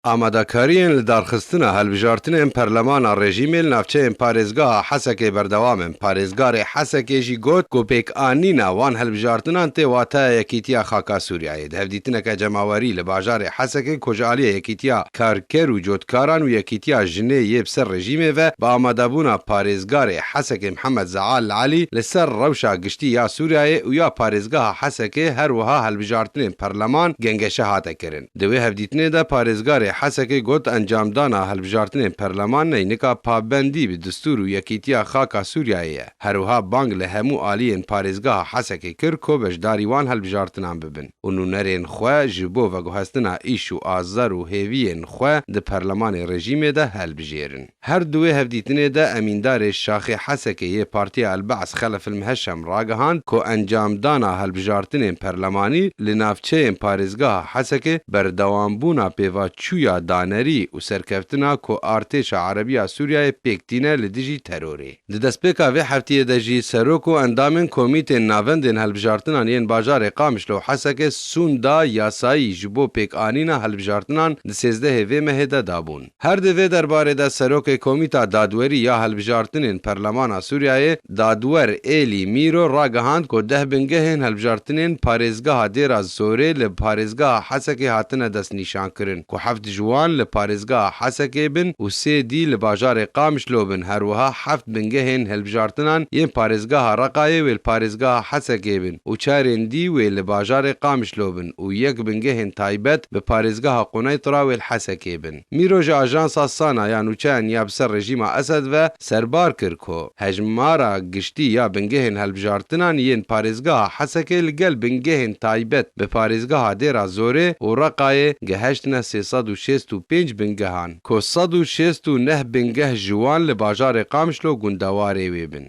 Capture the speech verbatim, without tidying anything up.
Amadakariyên li darxistina hilbijartinên perlemana rejîmê li navçeyên parêzgeha Hesekê berdewam in. Parêzgarê Hesekê jî got ku pêkanîna wan hilbijartinan tê wateya Yekîtiya Xaka Sûriyeyê. Di hevdîtineke cemawerî li bajarê Hesekê ku ji aliyê Yekîtiya Karker û Cotkaran û Yekîtiya Jinê yê bi ser rejîmê ve bi amadebûna parêzgarê Hesekê Mihemed Zeal Elî li ser rewşa giştî ya Sûriyeyê û ya parêzgeha Hesekê her wiha hilbijartinên perleman gengeşe hate kirin. Di wê hevdîtinê de parêzgarê Hesekê got encamdana hilbijartinên perleman neynika pabendî bi destûr û yekîtiya xaka Sûriyeyê ye. Her wiha bang li hemû aliyên parêzgeha Hesekê kir ku beşdarî wan hilbijartinan bibin û nûnerên xwe ji bo veguhestina îş û azar û hêviyên xwe di perlemanê rejîmê de hilbijêrin. Her di wê hevdîtinê de emîndarê şaxê Hesekê yê Partiya El-Be's Xelef El-Miheşem ragihand ku encamdana hilbijartinên perlemanî li navçeyên parêzgeha Hesekê berdewambûna pêvaçûya danerî û serkeftina ku artêşa Erebiya Sûriyeyê pêk tîne li dijî terorê. Di destpêka vê heftiyê de jî serok û endamên Komîtên Navendên Hilbijartinan yên bajarê Qamişlo û Hesekê sûnda yasayî ji bo pêkanîna hilbijartinan di sêzdehê vê mehê de dabûn. Her di vê derbarê de serokê Komîta Dadwerî ya Hilbijartinên Perlemana Sûriyeyê, Dadwer Êlî Mîro ragihand ku deh bingehên hilbijartinên parêzgeha Dêra Zorê li parêzgeha Hesekê hatine destnîşankirin ku heft ji wan li parêzgeha Hesekê bin û sê dî li bajarê Qamişlo bin. Her wiha heft bingehên hilbijartinan yên parêzgeha Reqayê wê li parêzgeha Hesekê bin û çarên dî wê li bajarê Qamişlo bin û yek bingehên taybet bi parêzgeha Quneytra wê li Hesekê bin. Mîro ji ajansa Sana ya nûçeyan ya bi ser rejîma Esed ve serbar kir ku hejmara giştî ya bingehên hilbijartinan yên parêzgeha Hesekê li gel bingehên taybet bi parêzgeha Dêra Zorê û Reqayê gihiştine sê sed û şêst û pênc bingehan, ku sed û şêst û neh bingeh ji wan li bajarê Qamişlo gundewarê wê bin.